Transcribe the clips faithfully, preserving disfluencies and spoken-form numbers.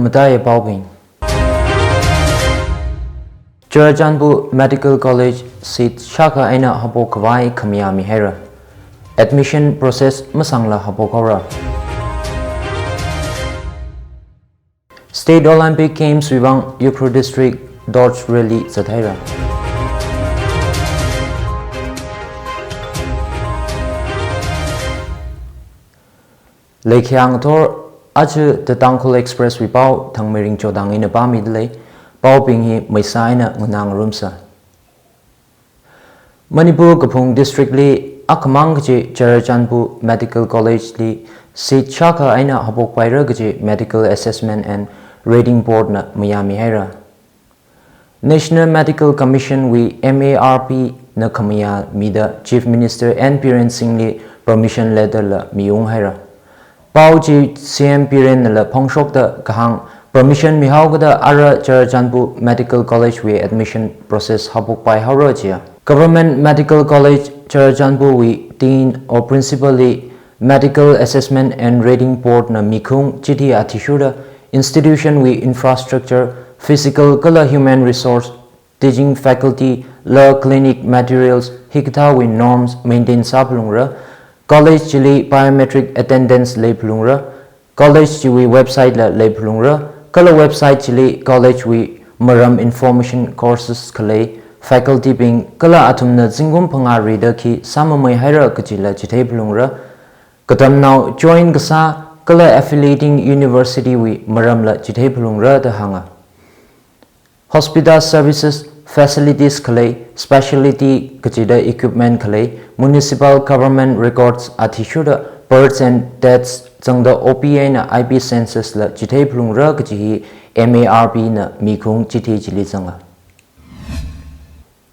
Mataiya paobing. Churachandpur Medical College seat shākha eina haophok khavai khamayā mihaira. Admission process masangla haophok haora. State Olympic Games wui vang Ukhrul District torch rally zathaira. Leikhiang thor aja The Tangkhul Express wui pao Thangmeiring Chodang ina pāmidalei. Paobing hi maisa eina nganāngarumsa. Manipur kaphung district li akhamang kachi Churachandpur Medical College li seat shākha eina haophokpaira kachi Medical Assessment and Rating Board na mayā mihaira. National Medical Commission wui M A R P na khamayā mida Chief Minister N Biren Singh li permission letter la miunghaira. Pao chi C M Biren nala phongshokda kahāng permission mihaokada ara Churachandpur Medical College wui admission process haophokpai haora jiya. Government Medical College Churachandpur wui Dean or Principal li Medical Assessment and Rating Board na mikhaung chithi athishurda institution wui infrastructure, physical kala human resource, teaching faculty la clinic materials hikathāwui norms maintain sāphalungra. College chili biometric attendance leiphalungra. College chiwui website la leiphalungra. Kala website chili college wui maram information courses khalei, faculty bing kala athumna zingkum phangā rida khi sāmamei haira kachila chitheiphalungra. Katamnao join kasā kala affiliating university wui maramla chitheiphalungra da hānga. Hospital services, facilities khalei, specialty kachida equipment khalei, municipal government records athishurda births and deaths zangda O P eina I P census la chitheiphalungra kachi hi M A R P na mikhaung chithi chili zanga.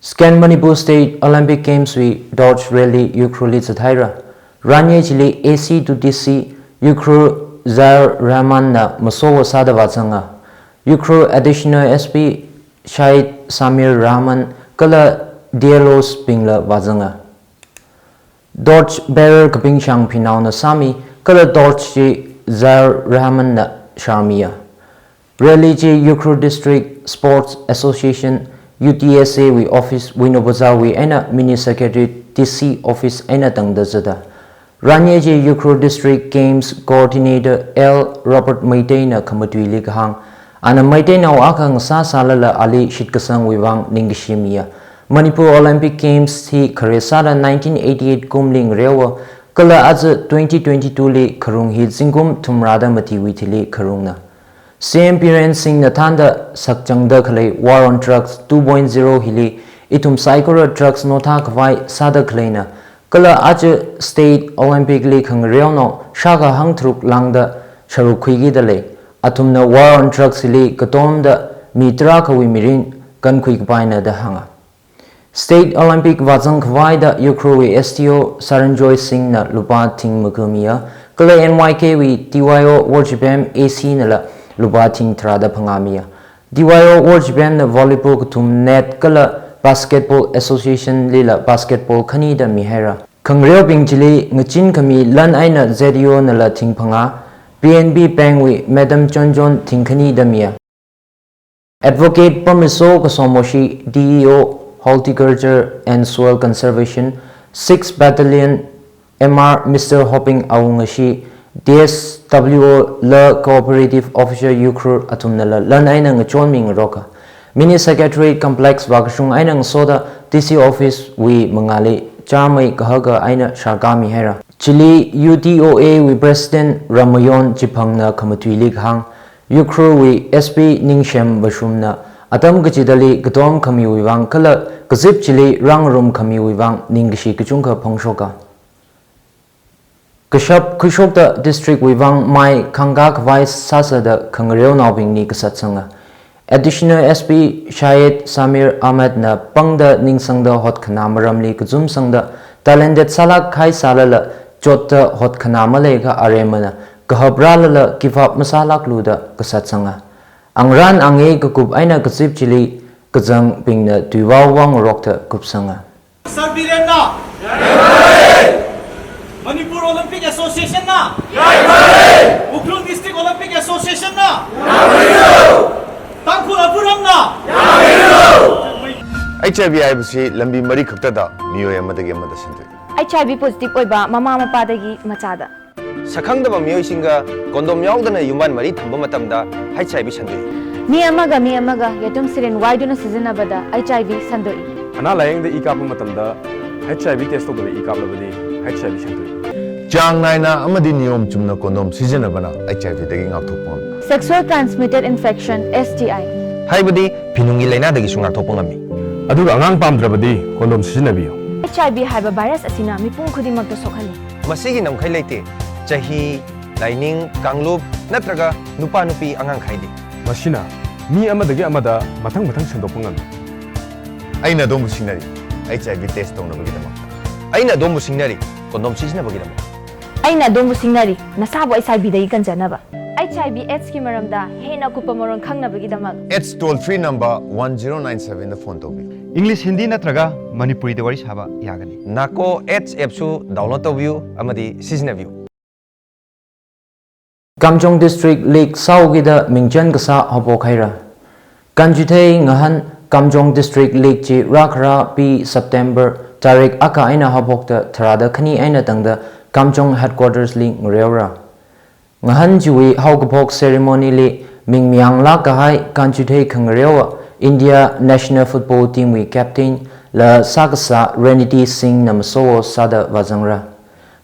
Second Manipur State Olympic Games wui torch rally Ukhrul li zathaira. Ranye chili A C to D C Ukhrul Zair Rahman na masowa sāda vāzanga. Ukhrul Additional S P Shahid Samir Rahman kala D L Os bingla vāzanga. Torch bearer Kapingshang Phinao na sāmi kala torch chi Zair Rahman na sharmiya. Rally chi Ukhrul District Sports Association, U D S A wui office, Wino Bazar wui eina Mini Secretariat D C office eina tangda zata. Ranye chi Ukhrul District Games Coordinator L Robert Meitei na khamatuili kahāng. Ana Meiteinao akha ngasā sālala ali shitkasangwui vang ningkashi miya. Manipur Olympic Games hi khare sāda nineteen eighty-eight kumli ngareowa, kala aja twenty twenty-two li kharung hi zingkum thumrada matiwui thili kharungna. C M Biren Singh na thānda sakchangda khalei War on Drugs two point zero hili ithum saikora drugs notha khavai sāda khaleina, kala aja State Olympic li khangareonao shākha hangtharuk lāngda sharuk khuikida lei. Athumna War on Drugs hili katomda mi tarākhawui mirin kankhui kapaina da hānga. State Olympic vāzang khavaida Ukhrul wui S D O Saranjoy Singh na lupā thing makamiya, kala N Y K wui D Y O Worshipem A C nala lupā thing tharāda phangā miya. D Y O Worshipem na volleyball kathum net kala Basketball Association lila basketball khanida mihaira. Khangareobing chili ngachin khami lan eina Z E O nala thing phangā, P N B Bank wui Madam Chonchon thing khanida miya. Advocate Pamiso Kasomoshi, D E O Horticulture and Soil Conservation, six Battalion M R Mister Hoping Awungashi, D S W O la Cooperative Officer Ukhrul athumnala lan eina ngachonmi ngaroka. Mini Secretariat Complex vākashung eina ngasoda D C Office wui mangāli chāmei kahaka eina sharkāmi haira. Chili U D O A wui President Ramayon Chiphang na khamatuili kahāng, Ukhrul wui S P Ningshem Vashum na atam kachidali katom khamiwui vang kala kazip chili rāngarum khamiwui vang ningkashi kachungkha phongshoka. Kashap khuishokta district wui vang mai khangkā khavai sāsāda khangareonaobingli kasatsanga. Additional S P Shahid Samir Ahmed na pangda ningsangda hotkhanā maramli kazumsangda talented sālāk khai sālala chotta hotkhanā maleikha aremana kahap rālala give up masālāklu da kasatsanga. Angrān angei kakup eina kazip chili kazangbingna tuivāwang rokta kupsanga. Sir Biren na. Manipur Olympic Association na. Ukhrul District Olympic Association. Association na Tangkhul Apurangna H I V ꯍꯥꯏꯕꯁꯤ ꯂꯝꯕꯤ ꯃꯔꯤ ꯈꯛꯇꯗ ꯃꯤꯑꯣꯏ ꯑꯃꯗꯒꯤ ꯑꯃꯗ ꯁꯟꯗꯣꯛꯏ꯫ H I V positive ꯑꯣꯏꯕ ꯃꯃꯥ ꯃꯄꯥꯗꯒꯤ ꯃꯆꯥꯗ꯫ ꯁꯛꯈꯪꯗꯕ ꯃꯤꯑꯣꯏꯁꯤꯡꯒ condom ꯌꯥꯎꯗꯅ ꯌꯨꯝꯕꯥꯟ ꯃꯔꯤ ꯊꯝꯕ ꯃꯇꯝꯗ H I V ꯁꯟꯗꯣꯛꯏ꯫ ꯃꯤ ꯑꯃꯒ ꯃꯤ ꯑꯃꯒ ꯌꯦꯇꯨꯝ syringe ꯋꯥꯏꯗꯨꯅ ꯁꯤꯖꯤꯟꯅꯕꯗ H I V ꯁꯟꯗꯣꯛꯏ꯫ ꯑꯅꯥ ꯂꯥꯌꯦꯡꯗ ꯏ ꯀꯥꯞꯄ ꯃꯇꯝꯗ H I V test ꯇꯧꯗꯕ ꯏ ꯀꯥꯞꯂꯕꯗꯤ H I V ꯁꯟꯗꯣꯛꯏ꯫ ꯆꯥꯡ ꯅꯥꯏꯅ ꯑꯃꯗꯤ ꯅꯤꯌꯣꯝ ꯆꯨꯝꯅ condom ꯁꯤꯖꯤꯟꯅꯕꯅ H I V ꯗꯒꯤ ꯉꯥꯛꯊꯣꯛꯄ ꯉꯝꯃꯤ꯫ Sexual transmitted infection, S T I꯫ ꯍꯥꯏꯕꯗꯤ ꯐꯤꯅꯨꯡꯒꯤ ꯂꯥꯏꯅꯥꯗꯒꯤꯁꯨ ꯉꯥꯛꯊꯣꯛꯄ ꯉꯝꯃꯤ꯫ ꯑꯗꯨꯒ ꯑꯉꯥꯡ ꯄꯥꯝꯗ꯭ꯔꯕꯗꯤ condom ꯁꯤꯖꯤꯟꯅꯕꯤꯌꯨ꯫ H I V ꯍꯥꯏꯕ virus ꯑꯁꯤꯅ ꯃꯤꯄꯨꯝ ꯈꯨꯗꯤꯡꯃꯛꯇ ꯁꯣꯛꯍꯜꯂꯤ꯫ ꯃꯁꯤꯒꯤ ꯉꯝꯈꯩ ꯂꯩꯇꯦ꯫ ꯆꯍꯤ, ꯂꯥꯏꯅꯤꯡ, ꯀꯥꯡꯂꯨꯞ ꯅꯠꯇ꯭ꯔꯒ ꯅꯨꯄꯥ ꯅꯨꯄꯤ ꯑꯉꯥꯡ ꯈꯥꯏꯗꯦ꯫ ꯃꯁꯤꯅ ꯃꯤ ꯑꯃꯗꯒꯤ ꯑꯃꯗ ꯃꯊꯪ ꯃꯊꯪ ꯁꯟꯗꯣꯛꯄ ꯉꯝꯃꯤ꯫ ꯑꯩꯅ ꯑꯗꯣꯝꯕꯨ ꯁꯤꯡꯅꯔꯤ, H I V test ꯇꯧꯅꯕꯒꯤꯗꯃꯛ꯫ ꯑꯩꯅ ꯑꯗꯣꯝꯕꯨ ꯁꯤꯡꯅꯔꯤ, condom ꯁꯤꯖꯤꯟꯅꯕꯒꯤꯗꯃꯛ꯫ ꯑꯩꯅ ꯑꯗꯣꯝꯕꯨ ꯁꯤꯡꯅꯔꯤ, ꯅꯁꯥꯕꯨ H I V ꯗꯒꯤ ꯀꯟꯖꯅꯕ꯫ H I V AIDS ꯀꯤ ꯃꯔꯝꯗ ꯍꯦꯟꯅ ꯑꯀꯨꯞꯄ ꯃꯔꯣꯜ ꯈꯪꯅꯕꯒꯤꯗꯃꯛ AIDS toll free number one zero nine seven ꯗ phone ꯇꯧꯕꯤꯌꯨ꯫ English, Hindi ꯅꯠꯇ꯭ꯔꯒ ꯃꯅꯤꯄꯨꯔꯤꯗ ꯋꯥꯔꯤ ꯁꯥꯕ ꯌꯥꯒꯅꯤ꯫ NACO AIDS app ꯁꯨ download ꯇꯧꯕꯤꯌꯨ ꯑꯃꯗꯤ ꯁꯤꯖꯤꯟꯅꯕꯤꯌꯨ꯫ Kamjong District League ꯁꯥꯎꯒꯤꯗ ꯃꯤꯡꯆꯟ ꯀꯁꯥ ꯍꯧꯄꯣꯛ ꯍꯥꯏꯔ꯫ ꯀꯥꯟꯆꯤꯊꯦ ꯉꯍꯥꯟ Kamjong District League ꯆꯤ ꯔꯥꯈꯔꯥ ꯄꯤ September ꯇꯥꯔꯤꯛ ꯑꯀ ꯑꯩꯅ ꯍꯧꯄꯣꯛꯇ ꯊꯔꯥꯗ ꯈꯅꯤ ꯑꯩꯅ ꯇꯪꯗ Kamjong headquarters ꯂꯤ ꯉꯔꯦꯎꯔ꯫ ꯉꯍꯥꯟ ꯆꯤꯋꯤ ꯍꯧꯀꯥꯄꯣꯛ ceremony ꯂꯤ ꯃꯤꯡ ꯃꯌꯥꯡ ꯂꯥꯛ ꯀꯍꯥꯏ ꯀꯥꯟꯆꯤꯊꯦ ꯈꯪꯔꯦꯎ India national football team ꯋꯤ captain ꯂ ꯁꯥꯀꯁꯥ Reniti Singh ꯅ ꯃꯁꯣ ꯁꯥꯗ ꯋꯥꯖꯪꯔ꯫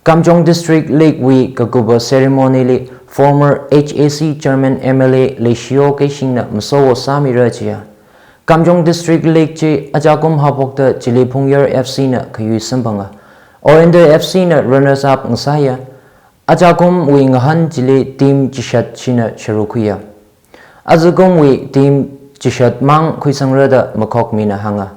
Kamjong District League ꯋꯤ ꯀꯀꯨꯕ ceremony ꯂꯤ former H A C chairman M L A ꯂꯩꯁꯤꯌꯣ ꯀꯩꯁꯤꯡꯅ ꯃꯁꯣ ꯁꯥꯃꯤꯔ ꯆꯤꯌꯥ꯫ Kamjong District League ꯆꯤ ꯑꯆꯥꯀꯨꯝ ꯍꯧꯄꯣꯛꯇ ꯆꯤꯂꯤ ꯐꯨꯡꯌꯔ F C ꯅ ꯈꯌꯨꯏ ꯁꯝꯕꯪꯉ꯫ Oriental F C ꯅ runners up ꯉꯁꯥꯏꯌ꯫ ꯑꯆꯥꯀꯨꯝ ꯋꯤ ꯉꯍꯥꯟ ꯆꯤꯂꯤ team ꯆꯤꯁꯠ ꯁꯤꯅ ꯁꯔꯨꯛ ꯈꯨꯏꯌ꯫ ꯑꯆꯥꯀꯨꯝ ꯋꯤ team ꯆꯤꯁꯠ ꯃꯥꯡ ꯈꯨꯏꯁꯪꯔꯗ ꯃꯈꯣꯛ ꯃꯤꯅ ꯍꯪꯉ꯫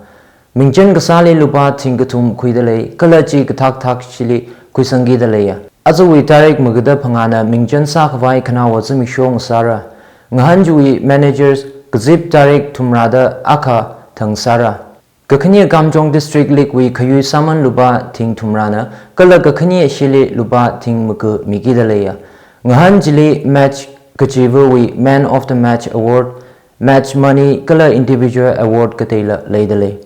ꯃꯤꯡꯆꯟ ꯀꯁꯥꯂꯤ ꯂꯨꯄꯥ ꯊꯤꯡ ꯀꯊꯨꯝ ꯈꯨꯏꯗ ꯂꯩ, ꯀꯂꯆꯤ ꯀꯊꯥꯛ ꯊꯥꯛ ꯁꯤꯂꯤ ꯈꯨꯏꯁꯪꯒꯤꯗ ꯂꯩꯌ꯫ ꯑꯆꯥꯋꯤ ꯇꯥꯔꯤꯛ ꯃꯒꯗ ꯐꯪꯉꯥꯅ ꯃꯤꯡꯆꯟ ꯁꯥ ꯈꯋꯥꯏ ꯈꯅꯥꯋ ꯆꯃꯤꯛꯁꯣꯡ ꯁꯥꯔ꯫ ꯉꯍꯥꯟ ꯆꯤꯋꯤ managers ꯀꯖꯤꯞ ꯇꯥꯔꯤꯛ ꯊꯨꯝꯔꯥꯗ ꯑꯈ ꯊꯪ ꯁꯥꯔ꯫ ꯀꯈꯅꯤ Kamjong District League ꯋꯤ ꯈꯌꯨꯏ ꯁꯥꯃꯟ ꯂꯨꯄꯥ ꯊꯤꯡ ꯊꯨꯝꯔꯥꯅ, ꯀꯂ ꯀꯈꯅꯤ ꯁꯤꯂꯤ ꯂꯨꯄꯥ ꯊꯤꯡ ꯃꯀꯨ ꯃꯤꯀꯤꯗ ꯂꯩꯌ꯫ ꯉꯍꯥꯟ ꯆꯤꯂꯤ match ꯀꯆꯤꯕ ꯋꯤ man of the match award, match money, ꯀꯂ individual award ꯀꯇꯩꯂ ꯂꯩꯗ ꯂꯩ꯫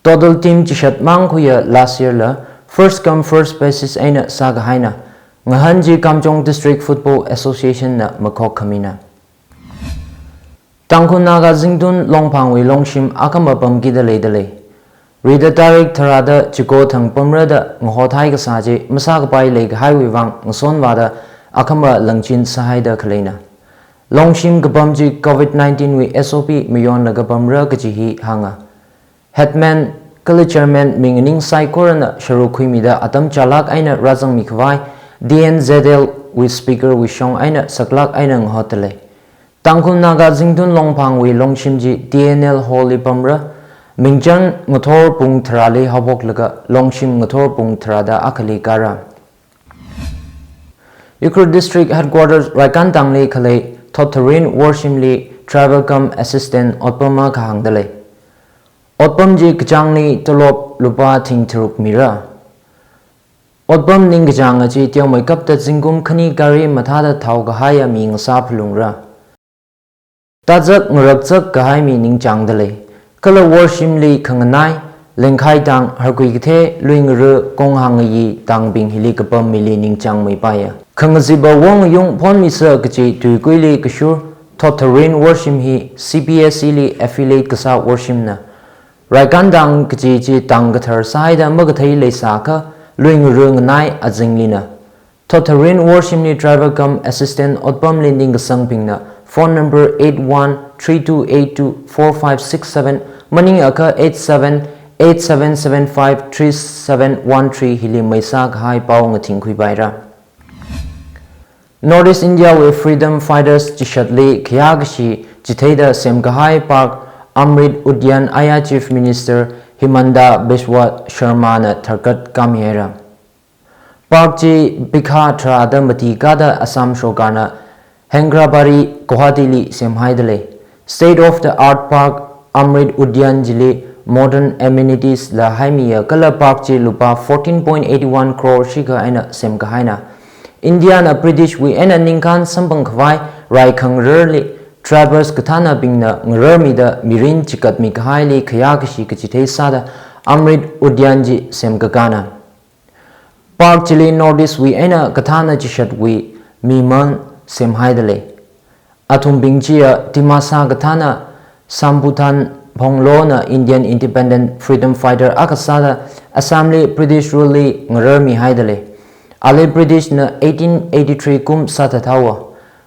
Total team ꯆꯤꯁꯠ ꯃꯥꯡ ꯈꯨꯏꯌ last year ꯂ first come first basis ꯑꯩꯅ ꯁꯥꯒ ꯍꯥꯏꯅ, ꯉꯍꯥꯟ ꯆꯤ Kamjong District Football Association ꯅ ꯃꯈꯣꯛ ꯈꯃꯤꯅ꯫ ꯇꯥꯡꯈꯨꯜ ꯅꯥꯒꯥ ꯖꯤꯡꯗꯨꯟ ꯂꯣꯡꯐꯥꯡꯋꯤ ꯂꯣꯡꯁꯤꯝ ꯑꯈꯝꯕ ꯄꯝꯒꯤꯗ ꯂꯩꯗ ꯂꯩ꯫ ꯔꯤꯗ ꯇꯥꯔꯤꯛ ꯊꯔꯥꯗ ꯆꯤꯀꯣ ꯊꯪ ꯄꯝꯔꯗ ꯉꯍꯣ ꯊꯥꯏ ꯀꯁꯥꯖꯤ ꯃꯁꯥ ꯀꯄꯥꯏ ꯂꯩ ꯀꯍꯥꯏꯋꯤ ꯋꯥꯡ ꯉꯁꯣꯟ ꯋꯥꯗ ꯑꯈꯝꯕ ꯂꯪꯆꯤꯟ ꯁꯍꯥꯏꯗ ꯈꯂꯩꯅ꯫ ꯂꯣꯡꯁꯤꯝ ꯀꯄꯝꯖꯤ COVID nineteen ꯋꯤ S O P ꯃꯤꯌꯣꯟ ꯂꯒ ꯄꯝꯔ ꯀꯖꯤ ꯍꯤ ꯍꯥꯡꯉ꯫ Headman ꯀꯂ chairman ꯃꯤꯡ ꯑꯅꯤꯡ ꯁꯥꯏ ꯀꯣꯔꯅ ꯁꯔꯨꯛ ꯈꯨꯏꯃꯤꯗ ꯑꯇꯝ ꯆꯥꯂꯥꯛ ꯑꯩꯅ ꯔꯥꯖꯪ ꯃꯤꯈꯋꯥꯏ D N Z L ꯋꯤ speaker ꯋꯤ ꯁꯣꯡ ꯑꯩꯅ ꯁꯛꯂꯥꯛ ꯑꯩꯅ ꯉꯍꯣꯠꯇ ꯂꯩ꯫ ꯇꯥꯡꯈꯨꯜ ꯅꯥꯒꯥ ꯖꯤꯡꯗꯨꯟ ꯂꯣꯡꯐꯥꯡ ꯋꯤ ꯂꯣꯡꯁꯤꯝꯖꯤ T N L hall ꯂꯤ ꯄꯝꯔ, ꯃꯤꯡꯆꯪ ꯉꯊꯣꯔ ꯄꯨꯡ ꯊꯔꯥ ꯂꯤ ꯍꯧꯕꯣꯛꯂꯒ ꯂꯣꯡꯁꯤꯝ ꯉꯊꯣꯔ ꯄꯨꯡ ꯊꯔꯥꯗ ꯑꯈꯂꯤ ꯀꯥꯔ꯫ ꯎꯈ꯭ꯔꯨꯜ District Headquarters ꯔꯥꯏꯀꯥꯟ ꯇꯥꯡꯂꯤ ꯈꯂꯩ ꯊꯣꯠꯊꯔꯤꯟ ꯋꯥꯔꯁꯤꯝꯂꯤ Tribal cum Assistant ꯑꯣꯠꯄꯝ ꯑꯃ ꯈꯥꯍꯥꯡꯗ ꯂꯩ꯫ ꯑꯣꯠꯄꯝꯖꯤ ꯀꯆꯥꯡꯂꯤ ꯇꯣꯂꯣꯞ ꯂꯨꯄꯥ ꯊꯤꯡ ꯊꯔꯨꯛ ꯃꯤꯔ꯫ ꯑꯣꯠꯄꯝ ꯅꯤꯡ ꯀꯆꯥꯡ ꯑꯁꯤ ꯇꯤꯌꯥꯃꯩ ꯀꯞꯇ ꯆꯤꯡꯒꯨꯝ ꯈꯅꯤ ꯒꯥꯔꯤ ꯃꯊꯥꯗ ꯊꯥꯎ ꯀꯍꯥꯏ ꯑꯃꯤ ꯉꯁꯥ ꯐꯂꯨꯡꯔ꯫ ꯇꯥꯖꯛ ꯉꯔꯛꯆꯛ ꯀꯍꯥꯏ ꯃꯤ ꯅꯤꯡꯆꯥꯡꯗ ꯂꯩ꯫ ꯀꯂ ꯋꯥꯔꯁꯤꯝꯂꯤ ꯈꯪꯉꯅꯥꯏ, ꯂꯦꯡꯈꯥꯏ ꯇꯥꯡ, ꯍꯔꯀꯨꯏ ꯀꯊꯦ, ꯂꯨꯏ ꯉꯔꯨ, ꯀꯣꯡ ꯍꯥꯡꯉꯌꯤ, ꯇꯥꯡꯕꯤꯡ ꯍꯤꯂꯤ ꯀꯄꯝ ꯃꯤꯂꯤ ꯅꯤꯡꯆꯥꯡ ꯃꯩ ꯄꯥꯏꯌ꯫ ꯈꯪꯉꯖꯤꯕ ꯋꯣꯡ ꯌꯨꯡ ꯐꯣꯟ ꯃꯤꯁ ꯀꯆꯤ ꯇꯨꯏ ꯀꯨꯏꯂꯤ ꯀꯁꯨꯔ, ꯊꯣꯠꯊꯔꯤꯟ ꯋꯥꯔꯁꯤꯝ ꯍꯤ C P S E ꯂꯤ affiliate ꯀꯁꯥ ꯋꯥꯔꯁꯤꯝꯅ꯫ ꯔꯥꯏꯀꯥꯟ ꯇꯥꯡ ꯀꯆꯤ ꯆꯤ ꯇꯥꯡ ꯀꯊꯔ ꯁꯥꯏꯗ ꯃꯒꯊꯩ ꯂꯩꯁꯥ ꯈ, ꯂꯨꯏ ꯉꯔꯨ ꯉꯅꯥꯏ ꯑꯖꯤꯡꯂꯤꯅ꯫ ꯊꯣꯠꯊꯔꯤꯟ ꯋꯥꯔꯁꯤꯝꯂꯤ Tribal cum Assistant ꯑꯣꯠꯄꯝ ꯂꯤꯟꯗꯤꯡ ꯀꯁꯪ ꯄꯤꯡꯅ phone number eight one three two eight two four five six seven ꯃꯅꯤꯡ ꯑꯈ eight seven eight seven seven five three seven one three ꯍꯤꯂꯤ ꯃꯩꯁꯥ ꯀꯍꯥꯏ ꯄꯥꯎ ꯉꯊꯤꯡ ꯈꯨꯏꯕꯥꯏꯔ꯫ North East India ꯋꯤ Freedom Fighters ꯆꯤꯁꯠꯂꯤ ꯈꯌꯥꯒꯁꯤ ꯆꯤꯊꯩꯗ ꯁꯦꯝ ꯀꯍꯥꯏ park Amrit Udyan ꯑꯌꯥ Chief Minister Himanta Biswa Sharma ꯅ ꯊꯔꯀꯠ ꯀꯥꯃꯤ ꯍꯥꯏꯔ꯫ Park ꯆꯤ ꯕꯤꯈꯥ ꯊ꯭ꯔꯥꯗ ꯃꯇꯤ ꯀꯥꯗ Assam ꯁꯣꯀꯥꯔꯅ ꯍꯦꯡꯒ꯭ꯔꯥꯕꯥꯔꯤ ꯒꯨꯋꯥꯍꯥꯇꯤꯂꯤ ꯁꯦꯝꯍꯥꯏꯗ ꯂꯩ꯫ State of the art park Amrit Udyan jelly modern amenities ꯂ ꯍꯥꯏꯃꯤꯌ ꯀꯂ park ꯆꯤ ꯂꯨꯄꯥ fourteen point eight one crore ꯁꯤꯒ ꯑꯩꯅ ꯁꯦꯝ ꯀꯍꯥꯏꯅ꯫ India ꯅ British ꯋꯤ ꯑꯩꯅ ꯅꯤꯡꯈꯥꯟ ꯁꯝꯄꯪ ꯈꯋꯥꯏ Rai khangararli tribals kathānabingna ngararmida mirin chigatmi kahaili khayā kashi kachithei sāda Amrit Udyan chi semkakāna. Park chili North East wui eina kathāna chishatwui mimang semhaida lei. Athumbing chiya Dimasa kathāna Sambudhan Phonglo na Indian independent freedom fighter akha sāda Assam li British rule li ngararmihaida lei. Ali British na eighteen eighty-three kum sāthathaowa.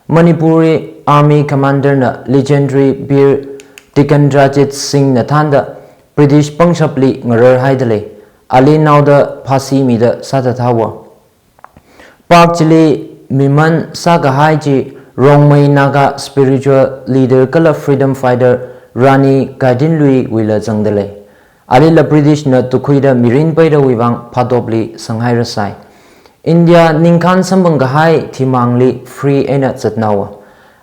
Manipuri Army Commander na legendary Bir Tikendrajit Singh na thānda British pangshapli ngararhaida lei. Ali naoda phasi mida sāthathaowa. Park chili mimang sākahai chi Rongmei Naga spiritual leader kala freedom fighter Rani Gaidinliewuila zangda lei. Alila British na tukhuida mirin peidawui vang phatopli sanghairasai. India ningkhān samphang kahai thimangli free eina zatnaowa.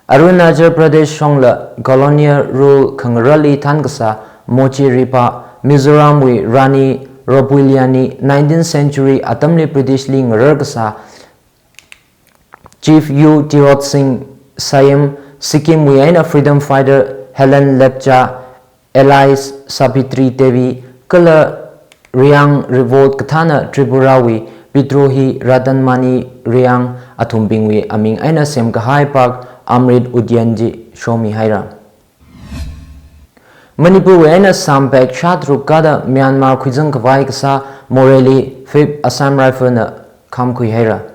Arunachal Pradesh shongla colonial rule khangararli thānkasā Moche Ripa, Mizoram wui Rani Ropuiliani nineteenth century atamli British li ngararkasā Chief U Tirot Singh Shyam, Sikkim wui eina freedom fighter Helen Lepcha, Alias Savitri Devi, kala Reang revolt kathāna Tripura wui Bidrohi Ratanmani Reang athumbingwui aming eina semkahai park Amrit Udyan chi shomihaira. Manipur wui eina Sam bag shātharuk kāda Myanmar khuizang khavai kasā Moreh li fifth Assam Rifle na khamkhuihaira.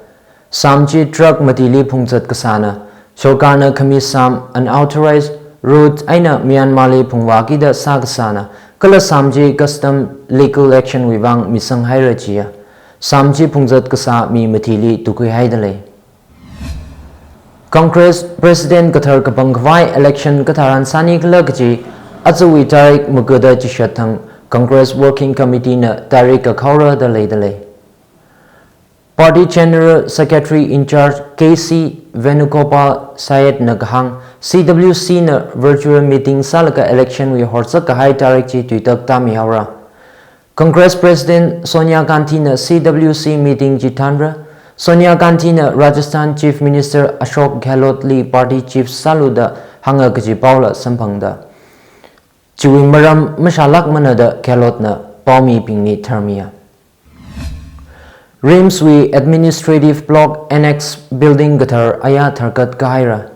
Sam chi truck matili phungzat kasāna. Sorkarna khami Sam unauthorized route eina Myanmar li phungvākida sākasāna. Kala Sam chi custom legal action wui vang misanghaira jiya. Sam chi phungzat kasā mi matili tukhuihaida lei. Congress President kathar kapang khavai election katharan sāni khala kaji ajawui tarik magada chishat thang Congress Working Committee na tarik kakhaora da leida lei. Party General Secretary in charge K C Venugopal Syed na kahāng C W C na virtual meeting sālaga election wui horzak kahai tarik chi tuitak tāmihaora. Congress President Sonia Gandhi na C W C meeting chi thānra. Sonia Gandhi na Rajasthan Chief Minister Ashok Gehlot li party chief sālu da hānga kaji paola samphangda. Chiwui maram mashālākmana da Gehlot na paomibingli tharmiya. RIMS wui Administrative Block Annex Building kathar aya tharkat kahaira.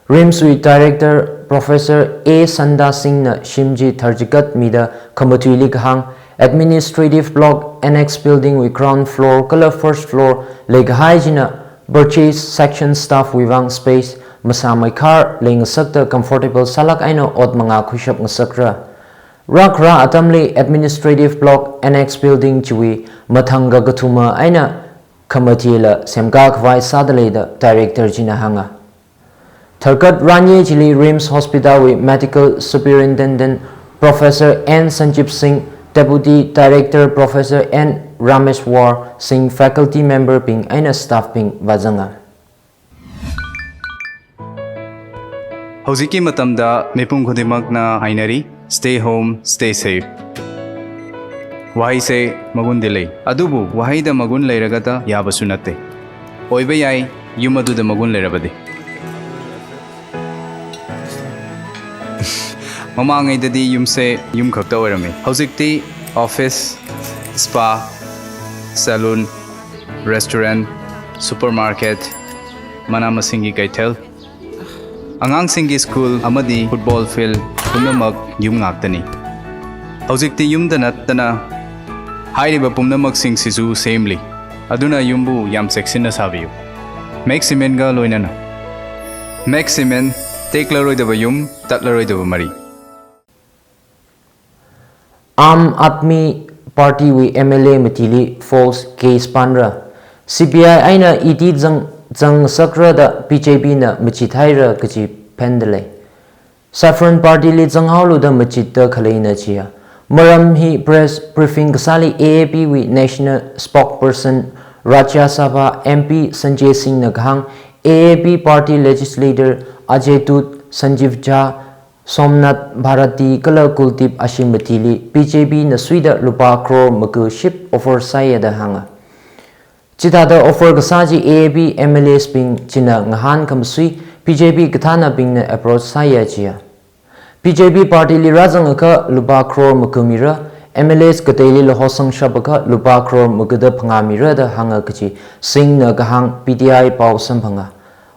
RIMS wui Director Professor A Sanda Singh na shim chi tharchigat mida khamatuili kahāng, Administrative Block Annex Building wui ground floor kala first floor leikahai china purchase section staff wui vang space masāmeikhar leingasakta comfortable sālāk eina ot mangā khuishap ngasakra. Rākhara atamli Administrative Block Annex Building chiwui mathang kakathuma eina khamatila semkā khavai sāda lei da Director china hānga. Tharkat ranye chili RIMS Hospital wui Medical Superintendent Professor N Sanjeev Singh, Deputy Director Professor N Rameshwar Singh, faculty member bing eina staff bing vāzanga. ꯍꯧꯖꯤꯛꯀꯤ ꯃꯇꯝꯗ ꯃꯤꯄꯨꯝ ꯈꯨꯗꯤꯡꯃꯛꯅ ꯍꯥꯏꯅꯔꯤ, "Stay home, stay safe." ꯋꯥꯍꯩꯁꯦ ꯃꯒꯨꯟꯗꯤ ꯂꯩ, ꯑꯗꯨꯕꯨ ꯋꯥꯍꯩꯗ ꯃꯒꯨꯟ ꯂꯩꯔꯒꯇ ꯌꯥꯕꯁꯨ ꯅꯠꯇꯦ꯫ ꯑꯣꯏꯕ ꯌꯥꯏ, ꯌꯨꯝ ꯑꯗꯨꯗ ꯃꯒꯨꯟ ꯂꯩꯔꯕꯗꯤ꯫ ꯃꯃꯥꯡꯉꯩꯗꯗꯤ ꯌꯨꯝꯁꯦ ꯌꯨꯝ ꯈꯛꯇ ꯑꯣꯏꯔꯝꯃꯤ꯫ ꯍꯧꯖꯤꯛꯇꯤ office, spa, salon, restaurant, supermarket, ꯃꯅꯥ ꯃꯁꯤꯡꯒꯤ ꯀꯩꯊꯦꯜ, ꯑꯉꯥꯡꯁꯤꯡꯒꯤ school ꯑꯃꯗꯤ football field ꯄꯨꯝꯅꯃꯛ ꯌꯨꯝ ꯉꯥꯛꯇꯅꯤ꯫ ꯍꯧꯖꯤꯛꯇꯤ ꯌꯨꯝꯗ ꯅꯠꯇꯅ ꯍꯥꯏꯔꯤꯕ ꯄꯨꯝꯅꯃꯛꯁꯤꯡꯁꯤꯁꯨ ꯁꯦꯝꯂꯤ꯫ ꯑꯗꯨꯅ ꯌꯨꯝꯕꯨ ꯌꯥꯝ ꯆꯦꯛꯁꯤꯟꯅ ꯁꯥꯕꯤꯌꯨ꯫ Max Cementꯒ ꯂꯣꯏꯅꯅ꯫ Max Cement, ꯇꯦꯛꯂꯔꯣꯏꯗꯕ ꯌꯨꯝ, ꯇꯠꯂꯔꯣꯏꯗꯕ ꯃꯔꯤ꯫ Aam Aadmi Party wui M L A matili false case panra. C B I eina E D zang, zangsakra da B J P na machithaira kaji phendalei. Saffron Party li zanghaolu da machitda khaleina jiya. Maram hi press briefing kasāli A A P wui National Spokesperson Rajya Sabha M P Sanjay Singh na kahāng, A A P Party Legislator Ajay Dut, Sanjeev Jha, Somnath Bharati kala Kuldeep Ashim matili B J P na suida lupā crore maga ship offer sāya da hānga. Chithāda offer kasā chi A A P M L As bing china ngahān khamasui B J P kathānabingna approach sāya jiya. B J P party li rāzangakha lupā crore makumira, M L As kateili la hosangshapakha lupā crore makuda phangā mira da hānga kaji Singh na kahāng P T I pao samphanga.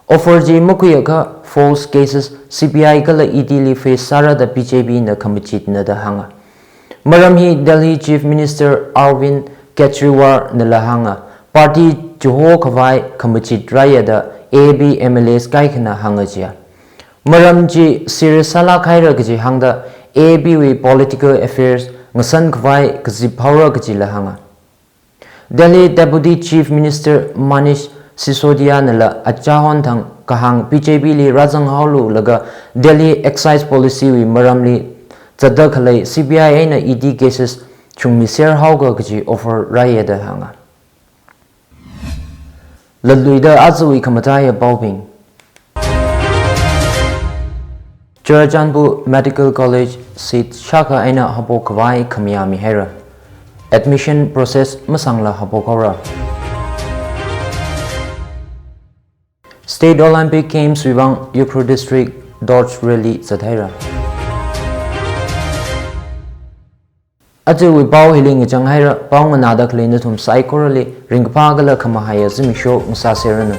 Offer chi makhuiakha false cases C B I kala E D li face sāra da B J P na khamachitna da hānga. Maram hi Delhi Chief Minister Arvind Kejriwal nala hānga, party chihokhavai khamachit rāya da A A P M L As kaikhana hānga jiya. Maram chi serious sālāk haira kaji hāngda A A P wui political affairs ngasankhavai kazip haora kajila hānga. Delhi Deputy Chief Minister Manish Sisodia nala achahon thang kahāng B J P li rāzanghaolu laga Delhi Excise Policy wui maramli zatda khalei C B I eina E D cases chungmiser haoga kaji offer rāya da hānga. Latluida ajawui khamataiya paobing. Churachandpur Medical College seat shākha eina haophok khavai khamayā mihaira. Admission process masangla haophok haora. State Olympic Games wui vang Ukhrul District torch rally zathaira. Ajawui pao hili ngachang haira, pao nganāda khalei nathum saikorali ringkaphā kala khamahaiya zimiksho ngasāseranu.